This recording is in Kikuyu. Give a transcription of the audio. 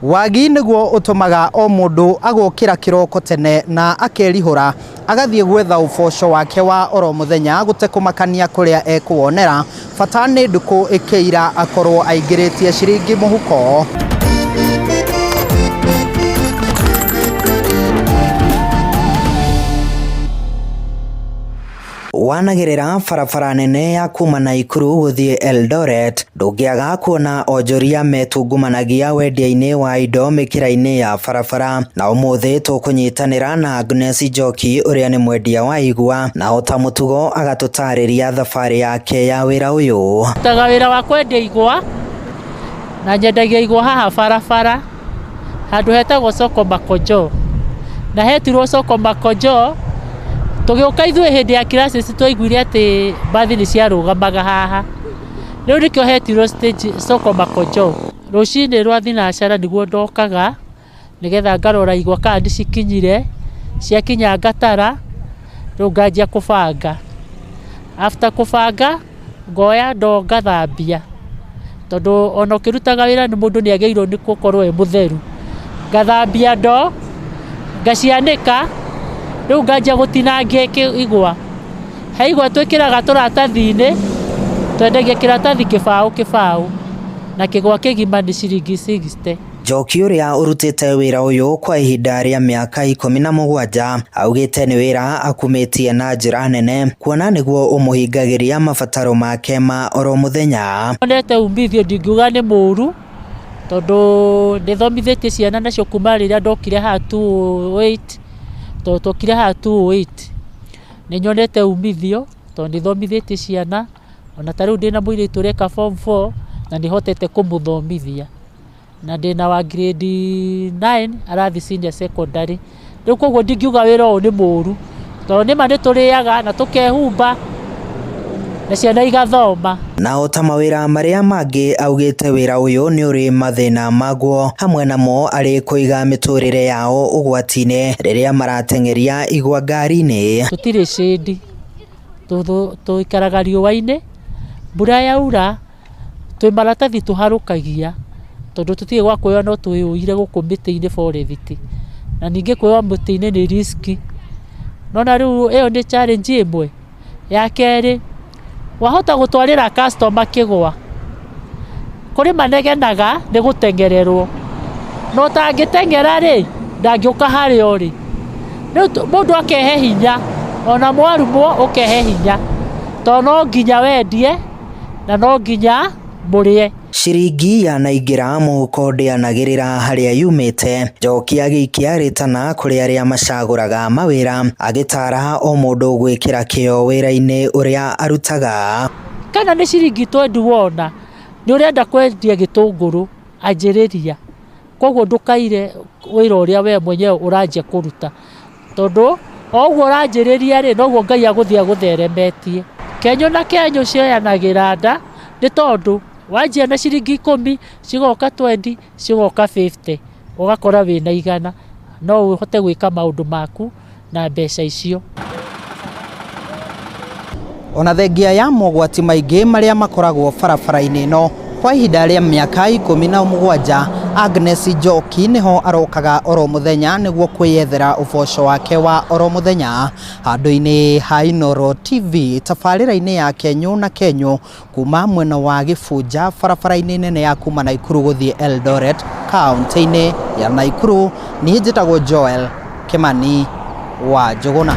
Wagi nĩguo ũtũmaga o mũndũ agokĩra kĩroko tene na akerihũra agathiĩ gwetha ũboco wake wa oro mũthenya gũtekũmakania kũrĩa ekũwonera, bata nĩ ndukũ ĩkĩira akorwo aingĩrĩtie ciringi mũhuko. Wanagĩrĩra barabara nene ya kuma Naikuru gũthiĩ Eldoret, ndũngĩaga kuona onjoria metungumanagia wendia-inĩ wa indo mĩkĩra-inĩ ya barabara. Na ũmũthĩ tũkũnyitanĩra na Agnes Njoki ũrĩa nĩ mwendia wa igwa, na o ta mũtugo agatũtarĩria thabarĩ yake ya wĩra ũyũ. Ndutaga wĩra wa kwendia igwa na nyendagia igwa haha barabara handũ hetagwo soko Makonjo, na hetirwo soko Makonjo tũgĩũka ithuĩ hĩndĩ ya crisis twaiguire atĩ mbathi nĩ ciarũgamaga haha, rĩu nĩkĩo hetirwo stage soko Makonjo. Rũcinĩ rwa thinacara nĩguo ndokaga nĩgetha ngarora igwa kana nĩ cikinyire, ciakinya ngatara rĩu nganjia kũbanga. After kũbanga ngoya ndoo ngathambia, tondũ ona ũkĩrutaga wĩra nĩ mũndũ nĩ agĩrĩirwo nĩ gũkorwo e mũtheru. Ngathambia ndoo, ngacianĩka, rĩu nganjia gũtinangia igwa. He igwa twĩkĩraga tũratathi-inĩ, twendagia kĩratathi kĩbaũ kĩbaũ, na kĩgwa kĩgima nĩ ciringi 60. Njoki ũrĩa ũrutĩte wĩra ũyũ kwa ihinda rĩa mĩaka 17 augĩte nĩ wĩra akumĩtie na njĩra nene kuona nĩguo ũmũhingagĩria mabataro make ma oro mũthenya. Nyonete umithio ndingiuga nĩ mũru tondũ nĩthomithĩtie ciana nacio kuma rĩrĩa ndokire haha 2008, tondũ twokire haha 2008. Nĩ nyonete umithio tondũ nĩthomithĩtie ciana, ona ta rĩu ndĩna mũirĩtu ũreka form 4 na nĩhotete kũmũthomithia. Na ndĩna wa grade 9 arathiĩ senior secondary. Rĩu koguo ndingiuga wĩra ũyũ nĩ mũru tondũ nĩma nĩ tũrĩaga na tũkehumba na ciana igathoma. Na o ta mawĩra marĩa mangĩ augĩte wĩra ũyũ nĩ ũrĩ mathĩna maguo, hamwe namo arĩ kũiga mĩtũrĩre yao ũgwati-inĩ rĩrĩa marateng'eria igwa ngari-inĩ. Tũtirĩ shade, tũikaraga riũa-inĩ, mbura yaura twĩ maratathi tũharũkagia tondũ tũtirĩ gwa kwĩyoa no twĩyũire gũkũ mĩtĩ-inĩ forest, na ningĩ kwĩyoa mũtĩ-inĩ nĩ risk. Nĩwona rĩu ĩyo nĩ challenge ĩmwe. Ya kerĩ, wahota gũtwarĩra customer kĩgwa, kũrĩ manegenaga nĩ gũteng'ererwo, na ũtangĩteng'era rĩ, ndangĩũka harĩa ũrĩ. Rĩu mũndũ akehe hinya, ona mwarumwo ũkehe hinya, tondũ no nginya wendie na no nginya mũrĩe. Ciringi yanaingĩra mũhuko ndĩanagĩrĩra harĩa yumĩte. Njoki agĩikia rĩtana kũrĩ arĩa macagũraga mawĩra, agĩtara o mũndũ gwĩkĩra kĩyo wĩra-inĩ ũrĩa arutaga. Kana nĩ ciringi 20 wona, nĩ ũrenda kwendia gĩtũngũrũ, anjĩrĩria. Koguo ndũkaire wĩra ũrĩa we mwenyewe ũranjia kũruta, tondũ o ũguo ũranjĩrĩria rĩ, noguo Ngai agũthiĩ agũtheremetie. Kenyũ na kenyũ cioyanagĩra nda, nĩ tondũ wanjia na ciringi 10, cigoka 20, cigoka 50, ũgakora wĩna 100, no ũhote gwĩka maũndũ maku na mbeca icio. Ona thengia ya mogwati maingĩ marĩa makoragwo barabara-inĩ ĩno kwa ihinda rĩa mĩaka 17, Agnes Njoki nĩho arokaga oro mũthenya nĩguo kwĩyethera ũboco wake wa oro mũthenya. Handũ-inĩ ha Inooro TV tabarĩra-inĩ ya Kenyũ na Kenyũ kuma mwena wa Gĩbunja barabara-inĩ nene ya kuma Naikuru gũthiĩ Eldoret kaunti-inĩ ya Naikuru. Niĩ njĩtagwo Joel Kimani wa Njũgũna.